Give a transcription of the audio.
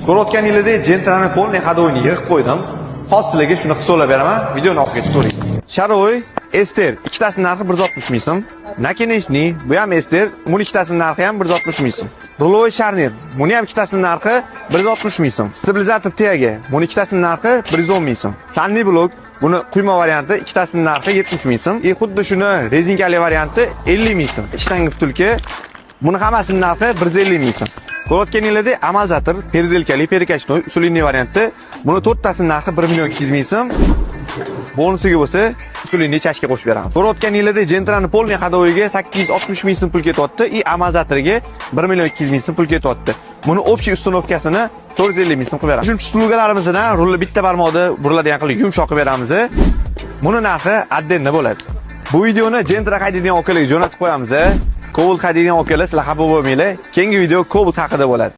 Ko'rayotganingizdek, Gentrani полный ходовойni yig'ib qo'ydim. Hozir sizlarga shuni hisoblab beraman. Videoni oxirigacha ko'ring. Шаровой Ester ikkitasini narxi 160 ming so'm. Наконечник, bu ham Ester, buni ikkitasini narxi ham 160 ming so'm. Рулевой шарнир, buni ham ikkitasini narxi 160 ming so'm. Стабилизатор тяги, buni ikkitasini narxi 110 ming so'm. Сальный блок, buni quyma varianti, ikkitasini narxi 70 ming so'm. И xuddi shuni rezinkali varianti 50 ming so'm. Shtanga втулка, buni hammasini narxi 150 ming so'm. Ko'rayotganingizdek, амортизатор переделка li, перекачной, усиленный varianti, buni to'rttasini narxi 1 million 200 ming so'm. Bonusiga bo'lsa, усиленный чашка qo'shib beramiz. Ko'rayotganingizdek, Gentrani полный ходовойga 860 ming so'm pul ketyapti и амортизатор ga 1 million 200 ming so'm pul ketyapti. Buni общий установка sini 450 ming so'm qilib beramiz. Uchinchi втулка larimizdan rulni bitta barmoqda buriladigan qilib yumshoq qilib beramiz. Buni narxi отдельно bo'ladi. Bu videoni Gentra haydaydigan okalarga jo'natib qo'yamiz. Cobalt haydaydigan okalar, sizlar xafa bo'lmanglar. Keyingi video Cobalt haqida bo'ladi.